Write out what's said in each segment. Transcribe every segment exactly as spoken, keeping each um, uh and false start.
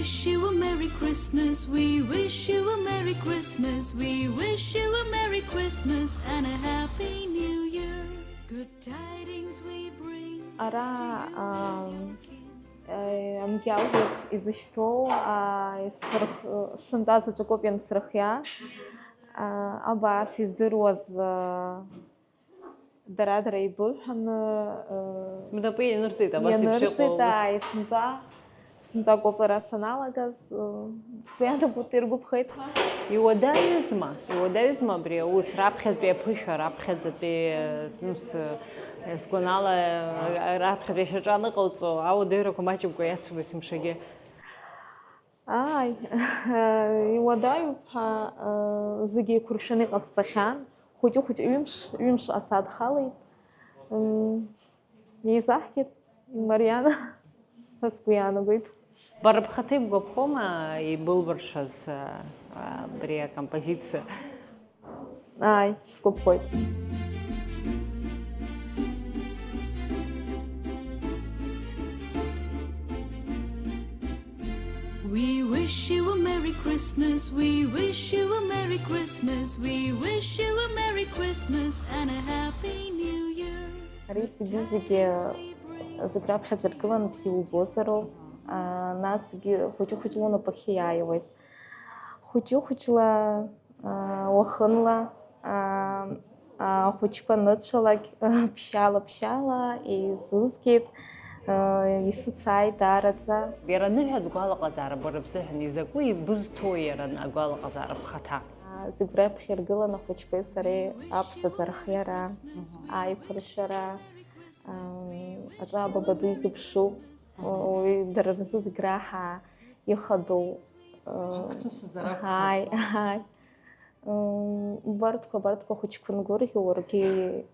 Wish you a Merry Christmas, we wish you a Merry Christmas, we wish you a Merry Christmas and a Happy New Year. Good tidings we bring. Ара, to you and your kin. Амгьал изышьҭоу, аа, исырх-, сынтәа заҵәыкоуп иансырхиа. Аа, абас издыруаз, аа, дара-дара еибыҳәаны, аа, Бнапы ианырҵеит, абас еиԥш иҟоу ианырҵеит, аус. Ааи, сынтәа, сынтәа акоуп ара саналагаз, аа, сгәы иаанагоит, иргәаԥхеит ҳәа. Иуадаҩызма, иуадаҩызма абри аус, раԥхьатәи аԥышәа, раԥхьаӡатәи, аа, ус, Сгәанала, раԥхьатәи ашьаҿа аныҟауҵо, ауадаҩрақәа маҷымкәа иацуп есымшагьы. Ааи, иуадаҩуп ҳәа, зегьы еиқәыршәаны иҟасҵахьан. Хәыҷы-хәыҷы ҩымш, ҩымш асадхалеит. М, еизаҳгеит, имариан, ҳәа сгәы иаанагоит. Бара бхаҭа ибгәаԥхома ибылбыршаз, а, а, абри акомпозициа? Ааи, сгәаԥхоит. We wish you a Merry Christmas, we wish you a Merry Christmas, we wish you a Merry Christmas and a Happy New Year. Ари зегьы-зегьы зегь раԥхьаӡа иргыланы бзиа убозароуп. Аа, насгьы хәыҷы-хәыҷла унапахьы иааиуеит. Хәыҷы-хәыҷла, аа, уахынла, аа, ахәыҷқәа аныцәалак, ԥшьаала-ԥшьаала еизызгеит, аа, исыцааит даараӡа. Иара аныҳәатә гәалаҟазаара бара бзыҳәан изакәу ибызҭоу иара агәалаҟазаара бхаҭа? Зегь раԥхьа иргылан ахәыҷқәеи сареи аԥсаӡ архиара, аиқәыршәара, ам, аҵаа баба ду изыԥшу, уи дара рзы зегь раҳа ихадоу, а, ахҭысыз аракәхап. Ааи, ааи. М, убарҭқәа, абарҭқәа ахәыҷқәа нгәырӷьо, уаргьы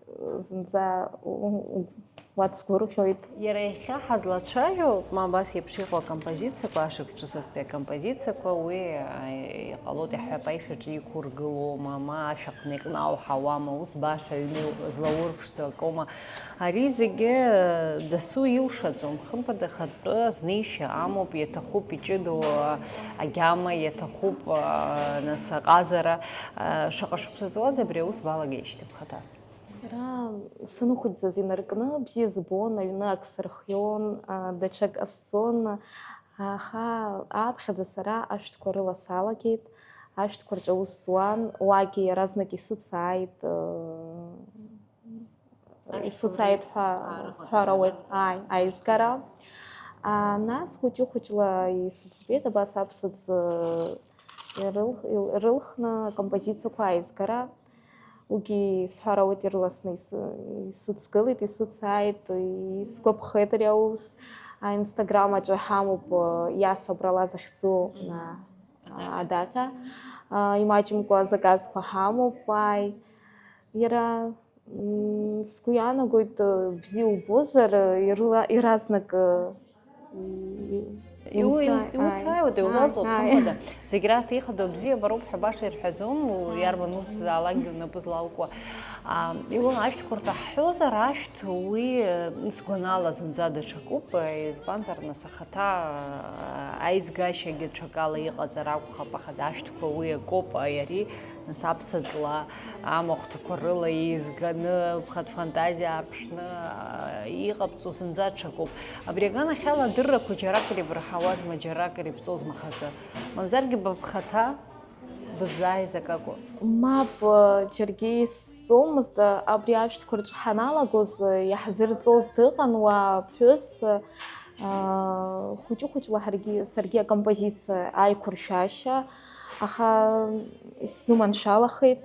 зынӡа у-, у-, уацгәырӷьоит. Иара иахьа ҳазлацәажәо, ма абас еиԥш иҟоу акомпозициақәа, ашықәс ҿыцтәи акомпозициақәа, уи, а, иҟалоит, иаҳҳәап, аишәаҿы иқәургылома, ма ашә аҟны иҟны ауҳауама, ус баша аҩны злаурԥшӡо акоума. Ари зегьы, э, дасу илшаӡом, хымԥада, ахатә Тәы азнеишьа амоуп, иаҭахуп иҷыдоу агьама, иаҭахуп, нас, аҟазара. Шаҟа шықәса ҵуазеи абри аус балагеижьҭеи бхаҭа? Сара санхәыҷӡаз инаркны бзиа збон, аҩны ак сырхион, даҽак ҟасҵон, аха ааԥхьаӡа сара ашәҭқәа рыла салагеит, ашәҭқәа рҿы аус зуан, уагьы иаразнак исыцааит, Исыцааит ҳәа сҳәар ауеит, ааи, аизгара. А, нас хәыҷы-хәыҷла исыӡбеит абас аԥсаӡ, э, ирылх-, ил-, рылхны акомпозициақәа аизгара. Уигьы сҳәар ауеит, ирласны ис-, исыцгылеит, исыцааит, исгәаԥхеит ари аус. А, Instagram аҿы ҳамоуп, э, Иаса Брала захьӡу, а, адаҟьа. А, имаҷымкәа заказқәа ҳамоуп, ааи. Иара Мм, сгәы иаанагоит, бзиа убозар, ирла-, иаразнак, и-, Иу-, имца-, иу-, иуцааиуеит, ааи, иузалҵуеит, ааи, ааи. Хымԥада. Зегь раасҭа ихадоу бзиабароуп ҳәа баша ирҳәаӡом, ааи, иарбан ус залакгьы унапы злаукуа. А, Илона, ашәҭқәа рҭаҳҳәозар, ашәҭ уи, э, сгәанала зынӡа даҽакуп, э, избанзар, нас, ахаҭа, э, аизгашьагьы ҽакала иҟаҵар акәхап, аха ашәҭқәа уи акоуп, ари Нас аԥсаҵла амахәҭақәа рыла еизганы, бхатә фантазиа аарԥшны, аа, иҟабҵо зынӡа ҽакуп. Абри аганахьала адыррақәа џьаракыр ибырҳауазма, џьаракыр ибҵозма хазы? Мамзаргьы ба бхаҭа быззааиз акакәу? Мап, џьаргьы исҵомызт, абри ашәҭқәа рҿы ҳаналагоз, иаҳзырҵоз дыҟан уа ԥҳәыс, Аа, хәыҷы-хәыҷла ҳаргьы, саргьы акомпозициа аиқәыршәашьа, аха исзыманшәалахеит.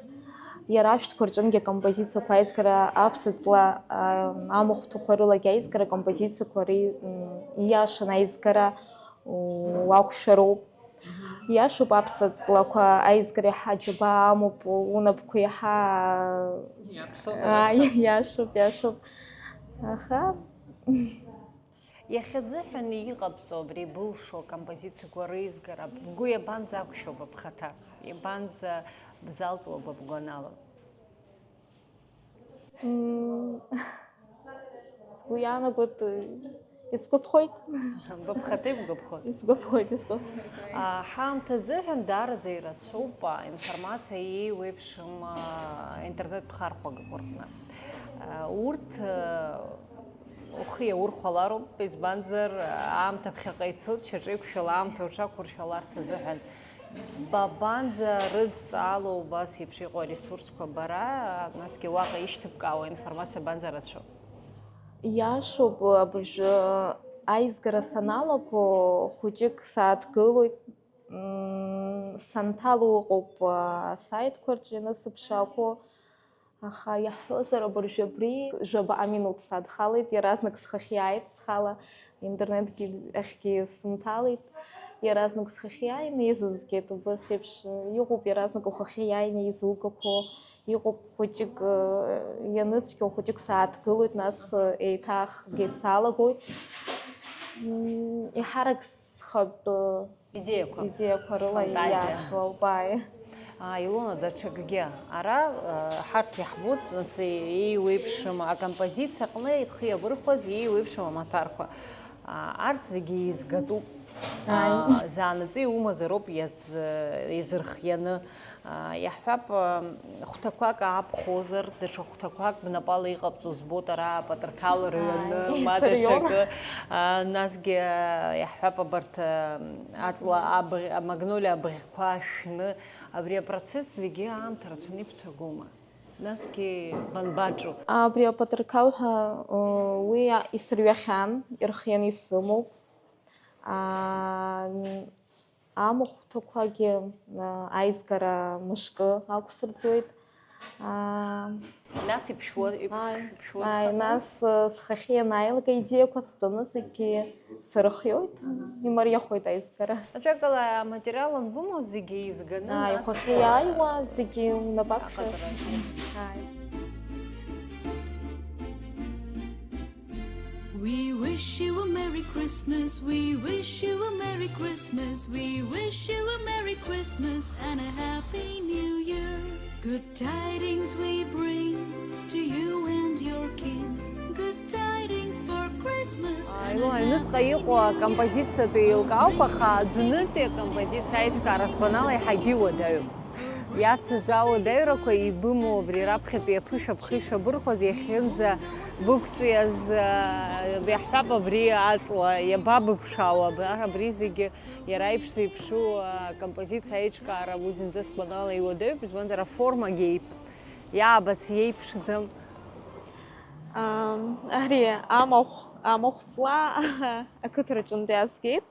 Иара ашәҭқәа рҿынгьы акомпозициақәа аизгара, аԥсаҵла, аа, амахәҭақәа рылагьы аизгара, акомпозициақәа ри-, м, ииашан аизгара, у-, уақәшәароуп. Иашоуп, аԥсаҵлақәа аизгара иаҳа џьабаа амоуп, унапқәа иаҳа, иаԥсоу, аа, сара иашоуп, иашоуп. Аха Иахьазыҳәан иҟабҵо абри былшо акомпозициақәа реизгара бгәы иабанӡақәшәо ба бхаҭа? Иабанӡа бзалҵуа ба бгәанала? Мм, сгәы иаанагоит, Исгәаԥхоит. Быԥхаҭа ибгәаԥхоит. Исгәаԥхоит, исгәаԥхоит. Ҳаамҭа азыҳәан даараӡа ирацәоуп аинформациа еиуеиԥшым аинтернет ԥхархәагақәа рҟны. Урҭ ухы иаурхәалароуп, избанзар, аамҭа ԥхьаҟа ицоит, шьаҿеиқәшәала аамҭа уҽақәуршәаларц азыҳәан. Ба-, банӡа рыдҵаало убас еиԥш иҟоу аресурсқәа бара, насгьы уаҟа ишьҭыбкаауа информациа банӡа рацәоу? Иашоуп, абыржәы аизгара саналаго, хәыҷык сааҭгылоит, м, санҭало ыҟоуп асаитқәа рҿы ианысыԥшаақәо, аха иаҳҳәозар, абыржәы абри жәабаҟа минуҭ садхалеит, иаразнак схахьы иааит схала, аинтернетгьы ахьгьы сынҭалеит, иаразнак схахьы иааины изызгеит, убас еиԥш иҟоуп, иаразнак ухахьы иааины изугақәо. Иҟоуп хәыҷык, э, ианыцәгьоу хәыҷык сааҭгылоит, нас, э, еиҭахгьы салагоит. М, еиҳарак схатәы Идеиақәа. Идеиақәа рыла Фантазиа. Иаасҭо ауп, ааи. Аа, Илона, даҽакгьы. Ара, э, ҳарҭ иаҳбоит, нас, еиуеиԥшым акомпозициа аҟны ихы иабырхәаз еиуеиԥшым амаҭәарқәа. Аа, арҭ зегьы еизгатәуп. Ааи. Аа, заанаҵы иумазароуп иаз-, иазырхианы. Аа, иаҳҳәап, аа, хәҭақәак аабхозар, даҽа хәҭақәак бнапала иҟабҵо збоит ара апатырқал рыҩны, Ааи, ма сырҩора. Даҽакы. Аа, насгьы, аа, иаҳҳәап, абарҭ, аа, аҵла абӷь-, амагнолиа абӷьқәа шәны, абри апроцесс зегьы аамҭа рацәаны иԥцәагома? Насгьы банбаҿу? Абри апатырқал ҳәа, ыы, уи исырҩахьан, ирхианы исымоуп. Аа, н-, амахәҭақәагьы, ыы, аизгара мышкы ақәсырӡуеит. Аа, Нас иԥшәуа, иԥ-, Ааи, иԥшәуа ааи, дхазар? Нас, ы, схахьы ианааилак аидеиақәа стәаны зегьы сырхиоит, имариахоит аизгара. Ажәакала, аматериал анбымоу зегьы еизганы, Ааи, нас, ихахьы иааиуа зегьы унапаԥхьа. Аҟаҵара. Ааи. We wish you a Merry Christmas, we wish you a Merry Christmas, we wish you a Merry Christmas and a Happy New Year. Good tidings we bring to you and your kin. Good tidings for Christmas and a Аило, аҩныҵҟа Happy иҟоу New Year. Акомпозициатә еилкаақәа хаа адәнытәи акомпозициа аиҿкаара азгәанала иаҳагьы иуадаҩуп. Иацыз ауадаҩрақәа ибымоу абри раԥхьатәи аԥышәа бхы ишабырхәаз иахьынӡа бықәҿиаз, а, иаҳҳәап, абри аҵла иабабыԥшаауа, абар абри зегьы иара иԥшӡа иԥшу, а, акомпозициа аиҿкаара уи зынӡа сгәанала иуадаҩуп, избанзар аформагьы еип-, иаабац иеиԥшӡам. Ам, ари амахә, амахә ҵла ақыҭараҿынтә иаазгеит.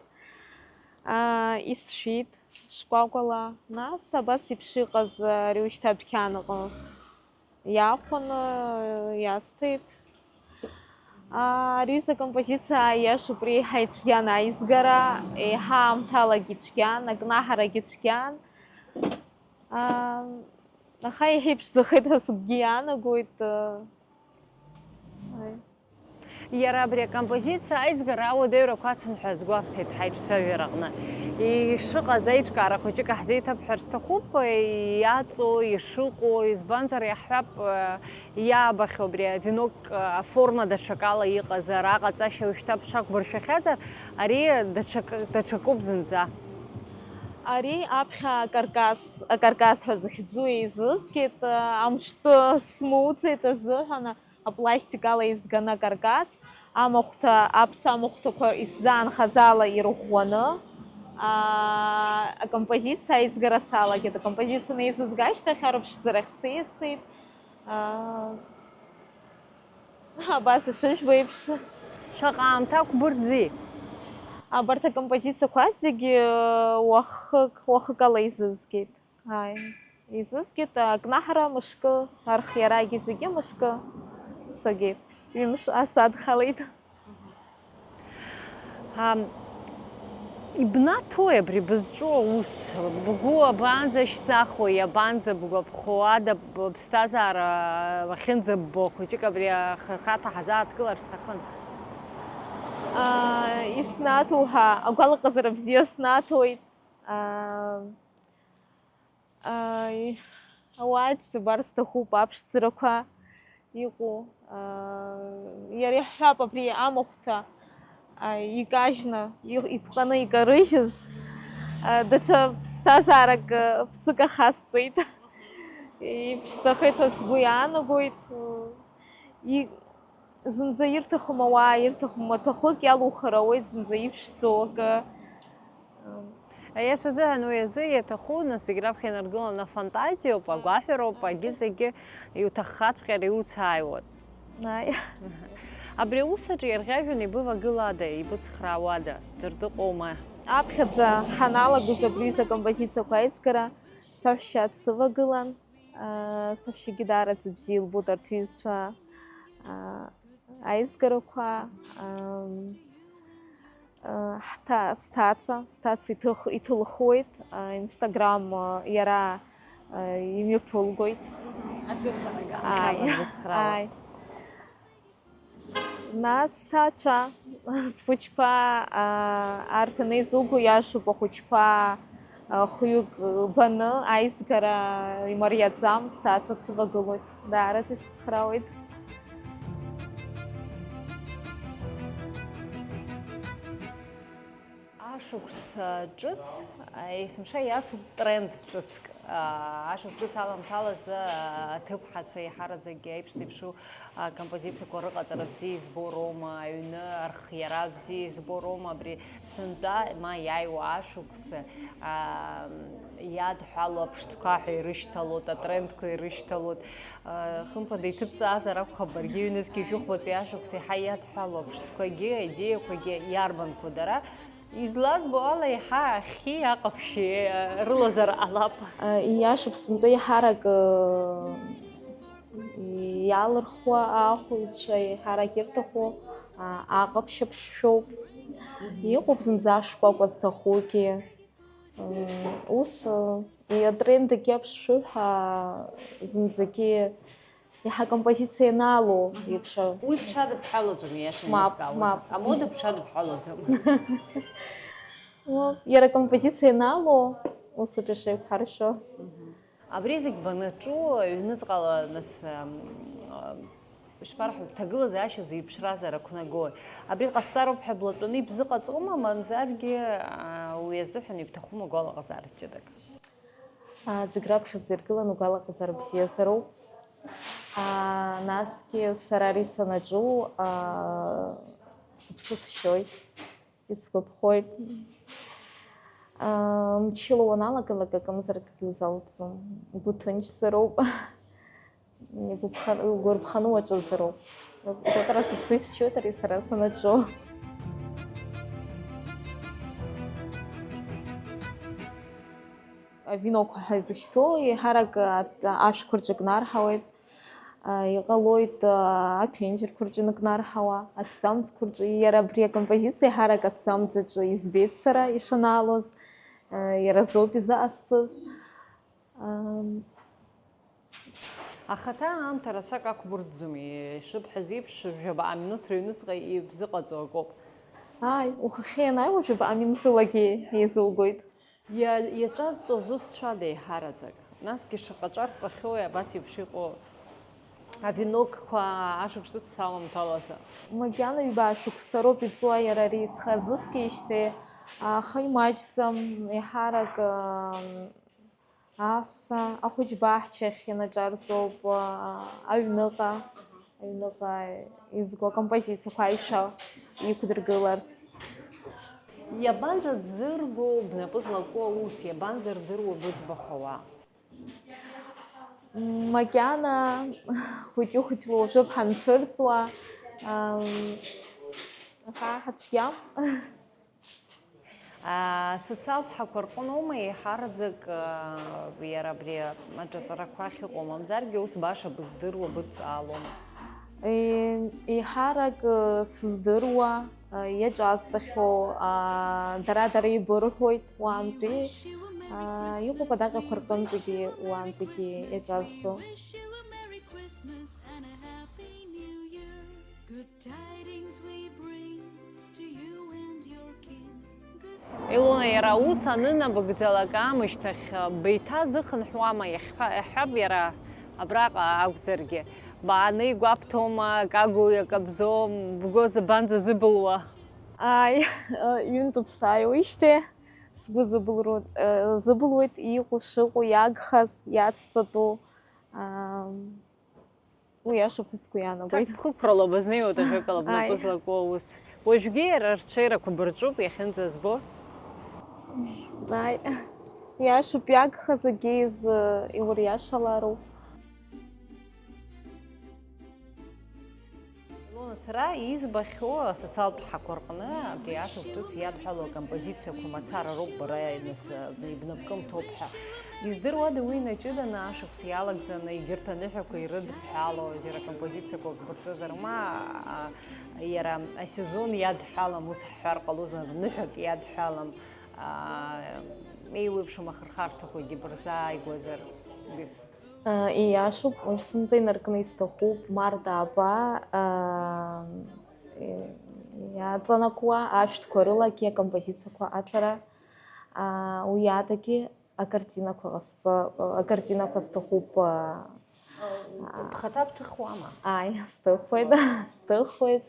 Аа, исшәит шкәакәала, нас абас еиԥш иҟаз ари ушьҭа адәқьан аҟны иаахәаны иасҭеит. Аа, ари изы акомпозициа, аиаша, убри еиҳа ицәгьан аизгара, еиҳа аамҭалагьы ицәгьан, акнаҳарагьы цәгьан. Аа, аха еиҳа иԥшӡахеит ҳәа сыгәгьы иаанагоит. Аи. Иара абри акомпозициа аизгара ауадаҩрақәа ацын ҳәа азгәарҭеит ҳаиҿцәажәараҟны. Ишыҟаз аиҿкаара хәыҷык ҳзеиҭабҳәар сҭахуп, иаҵоу, ишыҟоу, избанзар, иаҳҳәап, иаабахьоу абри авенок аформа даҽакала иҟазар, аҟаҵашьа уажәшьҭа бҽақәбыршәахьазар, ари даҽак-, даҽакуп зынӡа. Ари аԥхьа акаркас, акаркас ҳәа захьӡу еизызгеит, амҿтәы смоуӡеит азыҳәан, апластикала изганы акаркас, амахәҭа, аԥса амахәҭақәа исзаанхаз ала ирӷәӷәаны, аа, акомпозициа аизгара салагеит. Акомпозициа анеизызга ашьҭахь арыԥшӡарахь сиасит. Аа, абас ишыжәбо еиԥш. Шаҟа аамҭа ақәбырӡи? Абарҭ акомпозициақәа зегьы уахык, уахык ала изызгеит. Ааи, изызгеит, акнаҳара мышкы, архиарагьы зегьы мышкы сагеит. Ҩымш асадхалеит. Ам, ибнаҭои абри бызҿу аус? Бгәы абанӡа шьҭнахуеи, абанӡа бгәаԥхо? Ада б-, бԥсҭазаара ахьынӡаббо, хәыҷык абри ахырхарҭа ҳазааҭгылар сҭахын. Аа, иснаҭо ҳәа агәалаҟазара бзиа снаҭоит. Аа, Ааи, ауаа ицзабар сҭахуп аԥшӡарақәа иҟоу. Иара иаҳҳәап абри амахәҭа Икажьны, иԥҟаны икарыжьыз даҽа ԥсҭазаарак, ԥсык ахасҵеит. Иԥшӡахеит ҳәа сгәы иаанагоит. Зынӡа ирҭахым ауаа, ирҭахым маҭәахәык иалухыр ауеит, зынӡа иԥшӡоу акы. Аиаша азыҳәан уи азы иаҭаху, нас, зегь раԥхьа инаргыланы афантазиоуп, агәаҳәароуп, агьы-зегьы иуҭаххаҵәҟьар иуцааиуеит. Абри аус аҿы иарӷьажәҩаны ибывагылада, ибыцхраауада, ӡәыр дыҟоума? Аԥхьаӡа ҳаналагоз абри аҩыза акомпозициақәа аизгара, саҳәшьа дсывагылан, саҳәшьагьы даараӡа ибзиа илбоит арҭ ҩызцәа аизгарақәа. Ҳҭа-, сҭаца, сҭаца иҭых-, иҭылхуеит, Instagram иара имҩаԥылгоит. Ааи. Нас сҭаацәа, схәыҷқәа, арҭ анеизуго иашоуп, ахәыҷқәа хҩык баны аизгара имариаӡам, сҭаацәа сывагылоит. Даараӡа исыцхраауеит. Ашықәс ҿыц есымша иацуп тренд ҿыцк. Ашықәс ҿыц аламҭалазы аҭыԥҳацәа еиҳараӡакгьы аиԥш зеиԥшу акомпозициақәа рыҟаҵара бзиа избо роума, аҩны архиара бзиа избо роума, абри сынтәа ма иааиуа ашықәс, аа, иадҳәалоу аԥштәқәа ҳәа ирышьҭалоит, атрендқәа ирышьҭалоит. Хымԥада иҭыбҵаазар акәхап, баргьы ҩнызқьи жәохәбатәи ашықәс еиҳа иадҳәалоу аԥштәқәагьы, аидеиақәагьы иарбанқәоу дара? Излазбо ала, еиҳа ахьи аҟаԥшьи рылазар ҟалап. Ииашоуп, сынтәа еиҳарак иалырхуа ахәаҩцәа еиҳарак ирҭаху аҟаԥшь аԥшшәоуп. Иҟоуп зынӡа ашкәакәа зҭахугьы. Ус, атрендгьы аԥшшәы ҳәа зынӡагьы иаҳа акомпозициа ианаало еиԥш. Уи бҽадыбҳәалаӡом, ииашаны Мап, еилыскаауазар. Мап. Амода бҽадыбҳәалаӡом. Иара акомпозициа ианаало, ус ауп ишеиқәҳаршәо. Абри зегь банаҿу, аҩныҵҟала, нас, ам, ам, ишԥарҳәо, бҭагылазаашьа зеиԥшразар ақәнагои? Абри ҟасҵароуп ҳәа блатәаны ибзыҟаҵома, мамзаргьы, а, уи азыҳәан ибҭахума гәалаҟазаара ҷыдак? Зегь раԥхьаӡа иргыланы гәалаҟазаара бзиазароуп. Насгьы сара ари санаҿу, сыԥсы сшьоит, исгәаԥхоит. Мчыла уаналагалак акымзаракгьы узалҵом, угәы ҭынчзароуп. Игәаԥхан-, игәарԥханы уаҿызароуп. Гәаҟра сыԥсы исшьоит ари сара санаҿу. Авинокқәа ҳәа изышьҭоу еиҳарак ашәқәа рҿы кнарҳауеит, иҟалоит аԥенџьырқәа рҿы иныкнарҳауа, аҭӡамцқәа рҿы. Иара абри акомпозициа еиҳарак аҭӡамц аҿы избеит сара ишанаалоз, иара азоуп изыҟасҵаз. Ахаҭа аамҭа рацәак ақәбырҭӡом, ишыбҳәаз еиԥш, жәабаҟа минуҭ рыҩныҵҟа ибзыҟаҵо акоуп. Ааи, ухахьы ианааиуа жәабаҟа минуҭ рылагьы еизугоит. Иа-, иаҿазҵо зусҭцәада еиҳараӡак? Насгьы шаҟа ҿарҵахьоуи абас еиԥш иҟоу авинокқәа ашықәс ҿыц аламҭалазы? Макьана ҩба шықәса роуп иҵуа иара ари схы азыскижьҭеи, аха имаҷӡам, еиҳарак, Аҳәса ахәыҷ баҳчахь ианаҿарҵоуп, аҩныҟа, аҩныҟа изго акомпозициақәа аишәа иқәдыргыларц. Иабанӡа ӡырго бнапы злаку аус, иабанӡа рдыруа быӡбахә ауаа? Макьана хәыҷы-хәыҷла уажәоуп ҳанцәырҵуа, аха ҳацәгьам. Социалтә ҳақәа рҟыноума еиҳараӡак иара абри аҿаҵарақәа ахьыҟоу, мамзаргьы ус баша быздыруа быдҵаалома? Еиҳарак сыздыруа, иаҿазҵахьоу дара-дара ибырҳәоит уаантәи, иҟоуп адаҟьақәа рҟынтәигьы уаантәигьы иаҿазҵо. Илона, иара аус анынабагӡалак аамышьҭахь, беиҭазыхынҳәуама, иахьҳәа-, иаҳҳәап, иара абраҟа акәзаргьы, бааны игәабҭома, акагоу, иакабзоу, бгәы забанӡазыбылуа? Ааи, ҩынтәуп сааиуеижьҭеи, сгәы зыбылуеит, зыбылуеит иҟоу шыҟоу, иагхаз, иацҵатәу. Уи иашоуп ҳәа сгәы иаанагоит. Ҭакԥхықәрала базнеиуеит ажәакала бнапы Ааи. Злаку аус. Уажәгьы иара арҽеирақәа бырҿуп иахьынӡазбо. Ааи, иашоуп, иагхаз акгьы изы иуриашалароуп. Илона, сара избахьоу асоциалтә ҳақәа рҟны абри ашықәс ҿыц иадҳәалоу акомпозициақәа мацара роуп бара нас, ибнапкымҭоуп ҳәа. Издыруада уи наҷыданы ашықәс иалагӡаны егьырҭ аныҳәақәа ирыдҳәало џьара композициақәак бырҿызар, ма, а, иара асезон иадҳәалам, ус ҳҳәар ҟалозар, ныҳәак иадҳәалам, а, еиуеиԥшым ахырхарҭақәагьы бырзааигәазар? Ииашоуп, уажә сынтәа инаркны исҭахуп Март ааба, аа, иаҵанакуа ашәҭқәа рылагьы акомпозициақәа аҵара, аа, уи адагьы акартинақәа ҟасҵа-, акартинақәа сҭахуп, аа, Бхаҭа бҭыхуама? Ааи, сҭыхуеит, сҭыхуеит.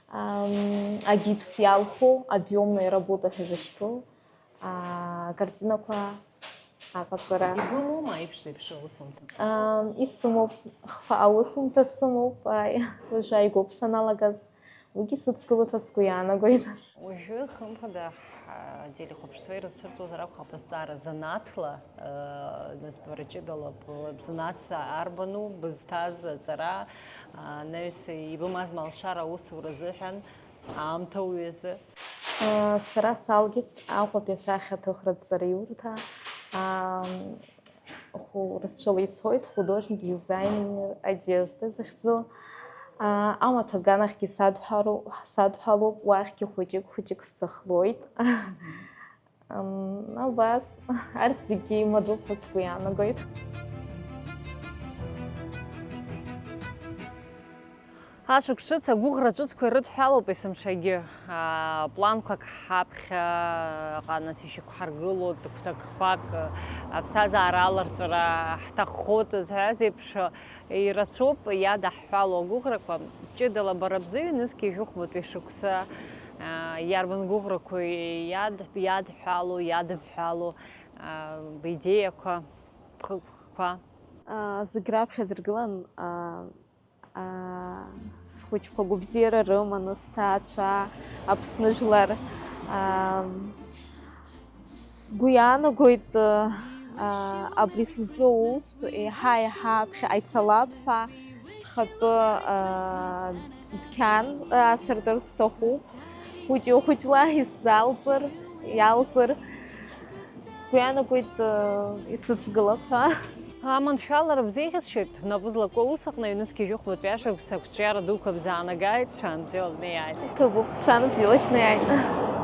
Ам, агипс иалху, объёмные работы ҳәа зышьҭоу. Аа, акартинақәа аҟаҵара. Ибымоума аиԥш-зеиԥш аусумҭа? Аа, исымоуп, хԥа аусумҭа сымоуп, ааи, уажәы ааигәоуп саналагаз. Уигьы сыцгылоит ҳәа сгәы иаанагоит. Уажәы, хымԥада, ҳтелехәаԥшцәа ирызцәырҵуазар акәхап азҵаара, занааҭла, аа, нас бара ҷыдала б-, бзанааҭ арбану, бызҭаз аҵара, анаҩс ибымазма алшара аусура азыҳәан? Аамҭа уҩазы. Сара салгеит Аҟәатәи асахьаҭыхратә ҵараиурҭа. Хәы рацәала исҳәоит, художник-дизайнер одежды захьӡу. Амаҭәа аганахьгьы садҳәалоуп, садҳәалоуп, уахьгьы хәыҷык-хәыҷык сҵыхлоит. Ам, абас, арҭ зегьы еимадоуп ҳәа сгәы иаанагоит. Ашықәс ҿыц агәыӷра ҿыцқәа ирыдҳәалоуп есымшагьы. Аа, планқәак ҳаԥхьаҟа нас ишьақәҳаргылоит, гәҭакқәак, аԥсҭазаара аларҵәара ҳҭаххоит зҳәаз еиԥш, ирацәоуп иадаҳҳәало агәыӷрақәа. Ҷыдала бара бзы ҩнызқь жәохәбатәи шықәса, аа, иарбан гәыӷрақәоу иад-, иадҳәало, иадыбҳәало, аа, бидеиақәа, бхықәкқәа? Аа, зегь раԥхьа зыргылан, аа, аа, схәыҷқәа гәабзиара рыманы, сҭаацәа, Аԥсны жәлар, аа, Сгәы иаанагоит, а, абри сызҿу аус еиҳа-еиҳа аԥхьаҟа ицалап ҳәа, схатәы, а, дәқьан, а, сыртыр сҭахуп. Хәыҷы-хәыҷла исзалҵыр, иалҵыр, сгәы иаанагоит, а, исыцгылап ҳәа. Аманшәалара бзеиӷьасшьоит, напы злаку аус аҟны ҩнызқь жәохәбатәи ашықәс ақәҿиара дуқәа бзаанагааит, ҽаанбзиала бнеиааит. Ҭабуп, ҽаанбзиала шәнеиааит.